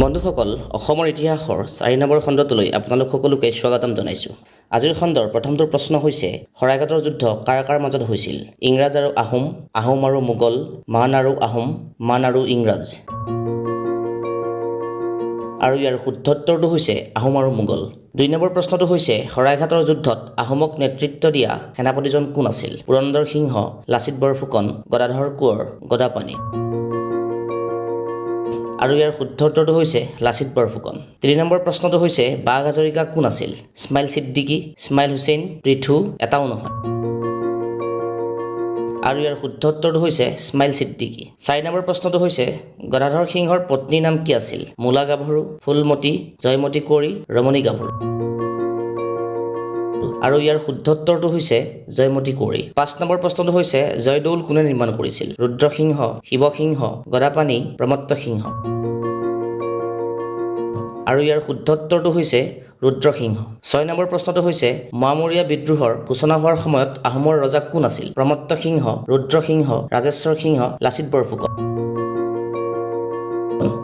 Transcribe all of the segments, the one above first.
বন্ধুসকল, অসমৰ ইতিহাসৰ 4 নম্বৰ খণ্ডটোলৈ আপোনালোক সকলোকে স্বাগতম জনাইছোঁ। আজিৰ খণ্ডৰ প্ৰথমটো প্ৰশ্ন হৈছে, শৰাইঘাটৰ যুদ্ধ কাৰ কাৰ মাজত হৈছিল? ইংৰাজ আৰু আহোম, আহোম আৰু মোগল, মান আৰু আহোম, মান আৰু ইংৰাজ। আৰু ইয়াৰ শুদ্ধ উত্তৰটো হৈছে আহোম আৰু মোগল। 2 নম্বৰ প্ৰশ্নটো হৈছে, শৰাইঘাটৰ যুদ্ধত আহোমক নেতৃত্ব দিয়া সেনাপতিজন কোন আছিল? পুৰন্দৰ সিংহ, লাচিত বৰফুকন, গদাধৰ কোঁৱৰ, গদাপাণি। আৰু ইয়াৰ শুদ্ধ উত্তৰটো হৈছে লাচিত বৰফুকন। 3 নম্বৰ প্ৰশ্নটো হৈছে, বাঘ হাজৰিকা কোন আছিল? ইছমাইল ছিদ্দিকী, ইছমাইল হুছেইন, পৃথু, এটাও নহয়। আৰু ইয়াৰ শুদ্ধ উত্তৰটো হৈছে ইছমাইল ছিদ্দিকী। 4 নম্বৰ প্ৰশ্নটো হৈছে, গদাধৰ সিংহৰ পত্নীৰ নাম কি আছিল? মূলা গাভৰু, ফুলমতী, জয়মতী কুঁৱৰী, ৰমণী গাভৰু। আৰু ইয়াৰ শুদ্ধ উত্তৰটো হৈছে জয়মতী কুঁৱৰী। 5 নম্বৰ প্ৰশ্নটো হৈছে, জয়দৌল কোনে নিৰ্মাণ কৰিছিল? ৰুদ্ৰসিংহ, শিৱসিংহ, গদাপাণি, প্ৰমত্ত সিংহ। আৰু ইয়াৰ শুদ্ধ উত্তৰটো হৈছে ৰুদ্ৰসিংহ। 6 নম্বৰ প্ৰশ্নটো হৈছে, মোৱামৰীয়া বিদ্ৰোহৰ সূচনা হোৱাৰ সময়ত আহোমৰ ৰজা কোন আছিল? প্ৰমত্ত সিংহ, ৰুদ্ৰসিংহ, ৰাজেশ্বৰ সিংহ, লাচিত বৰফুকন।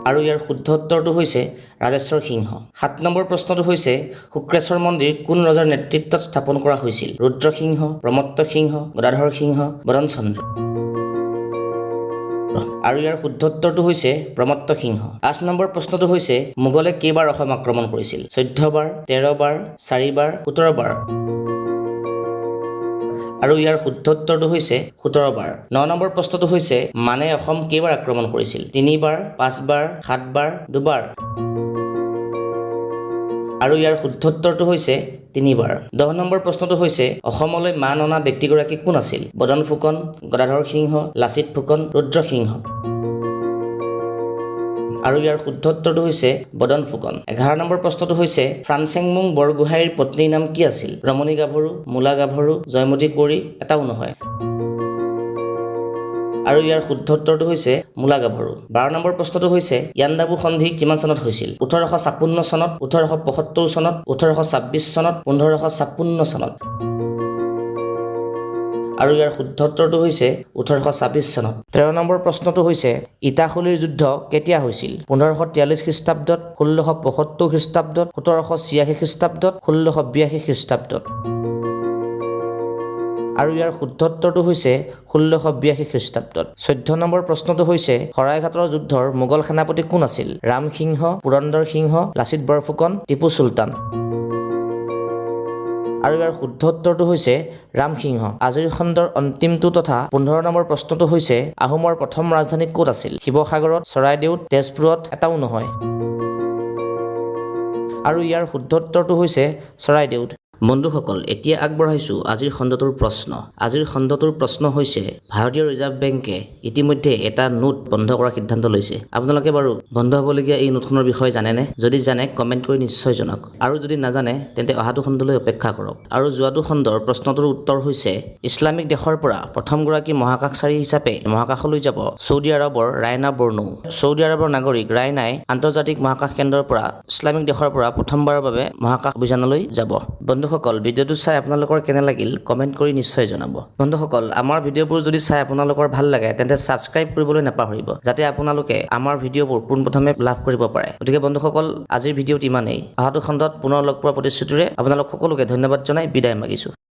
আৰু ইয়াৰ শুদ্ধ উত্তৰটো হৈছে ৰাজেশ্বৰ সিংহ। 7 নম্বৰ প্ৰশ্নটো হৈছে, শুক্ৰেশ্বৰ মন্দিৰ কোন ৰজাৰ নেতৃত্বত স্থাপন কৰা হৈছিল? ৰুদ্ৰসিংহ, প্ৰমত্ত সিংহ, গদাধৰ সিংহ, বদনচন্দ্ৰ। আৰু ইয়াৰ শুদ্ধ উত্তৰটো হৈছে প্ৰমত্ত সিংহ। 8 নম্বৰ প্ৰশ্নটো হৈছে, মোগলে কেইবাৰ অসম আক্ৰমণ কৰিছিল? 14 বাৰ, 13 বাৰ, 4 বাৰ, 17 বাৰ। আৰু ইয়াৰ শুদ্ধ উত্তৰটো হৈছে 17 বাৰ। 9 নম্বৰ প্ৰশ্নটো হৈছে, মানে অসম কেইবাৰ আক্ৰমণ কৰিছিল? তিনিবাৰ, পাঁচবাৰ, সাতবাৰ, দুবাৰ। আৰু ইয়াৰ শুদ্ধ উত্তৰটো হৈছে তিনিবাৰ। 10 নম্বৰ প্ৰশ্নটো হৈছে, অসমলৈ মান অনা ব্যক্তিগৰাকী কোন আছিল? বদন ফুকন, গদাধৰ সিংহ, লাচিত ফুকন, ৰুদ্ৰসিংহ। আৰু ইয়াৰ শুদ্ধ উত্তৰটো হৈছে বদন ফুকন। 11 নম্বৰ প্ৰশ্নটো হৈছে, ফ্ৰান্সেংমুং বৰগোহাঁইৰ পত্নীৰ নাম কি আছিল? ৰমণী গাভৰু, মূলা গাভৰু, জয়মতী কুঁৱৰী, এটাও নহয়। আৰু ইয়াৰ শুদ্ধ উত্তৰটো হৈছে মূলা গাভৰু। 12 নম্বৰ প্ৰশ্নটো হৈছে, ইয়াণ্ডাবু সন্ধি কিমান চনত হৈছিল? 1856 চনত, 1875 চনত, 1826 চনত, 1556 চনত। আৰু ইয়াৰ শুদ্ধ উত্তৰটো হৈছে 1826 চনত। 13 নম্বৰ প্ৰশ্নটো হৈছে, ইটাখুলিৰ যুদ্ধ কেতিয়া হৈছিল? 1543 খ্ৰীষ্টাব্দত, 1675 খ্ৰীষ্টাব্দত, 1786 খ্ৰীষ্টাব্দত, 1682 খ্ৰীষ্টাব্দত। আৰু ইয়াৰ শুদ্ধ উত্তৰটো হৈছে 1682 খ্ৰীষ্টাব্দত। 14 নম্বৰ প্ৰশ্নটো হৈছে, শৰাইঘাটৰ যুদ্ধৰ মোগল সেনাপতি কোন আছিল? ৰামসিংহ, পুৰন্দৰ সিংহ, লাচিত বৰফুকন, টিপু চুলতান। আৰু ইয়াৰ শুদ্ধ উত্তৰটো হৈছে ৰামসিংহ। আজিৰ খণ্ডৰ অন্তিমটো তথা 15 নম্বৰ প্ৰশ্নটো হৈছে, আহোমৰ প্ৰথম ৰাজধানী ক'ত আছিল? শিৱসাগৰত, চৰাইদেউত, তেজপুৰত, এটাও নহয়। আৰু ইয়াৰ শুদ্ধ উত্তৰটো হৈছে চৰাইদেউত। বন্ধুসকল, এতিয়া আগবঢ়াইছোঁ আজিৰ খণ্ডটোৰ প্ৰশ্ন। আজিৰ খণ্ডটোৰ প্ৰশ্ন হৈছে, ভাৰতীয় ৰিজাৰ্ভ বেংকে ইতিমধ্যে এটা নোট বন্ধ কৰাৰ সিদ্ধান্ত লৈছে। আপোনালোকে বাৰু বন্ধ হ'বলগীয়া এই নোটখনৰ বিষয়ে জানেনে? যদি জানে, কমেণ্ট কৰি নিশ্চয় জনাওক আৰু যদি নাজানে, তেন্তে অহাটো খণ্ডলৈ অপেক্ষা কৰক। আৰু যোৱাটো খণ্ডৰ প্ৰশ্নটোৰ উত্তৰ হৈছে, ইছলামিক দেশৰ পৰা প্ৰথমগৰাকী মহাকাশচাৰী হিচাপে মহাকাশলৈ যাব ছৌদি আৰৱৰ ৰাইনা বৰ্ণৌ। ছৌদি আৰৱৰ নাগৰিক ৰাইনাই আন্তৰ্জাতিক মহাকাশ কেন্দ্ৰৰ পৰা ইছলামিক দেশৰ পৰা প্ৰথমবাৰৰ বাবে মহাকাশ অভিযানলৈ যাব। বন্ধুসকল, ভিডিঅ'টো চাই আপোনালোকৰ কেনে লাগিল, কমেণ্ট কৰি নিশ্চয় জনাব। বন্ধুসকল, আমাৰ ভিডিঅ'বোৰ যদি চাই আপোনালোকৰ ভাল লাগে, তেন্তে ছাবস্ক্ৰাইব কৰিবলৈ নাপাহৰিব, যাতে আপোনালোকে আমাৰ ভিডিঅ'বোৰ পোনপ্ৰথমে লাভ কৰিব পাৰে। গতিকে বন্ধুসকল, আজিৰ ভিডিঅ'ত ইমানেই। অহাটো খণ্ডত পুনৰ লগ পোৱাৰ প্ৰতিশ্ৰুতিৰে আপোনালোক সকলোকে ধন্যবাদ জনাই বিদায় মাগিছোঁ।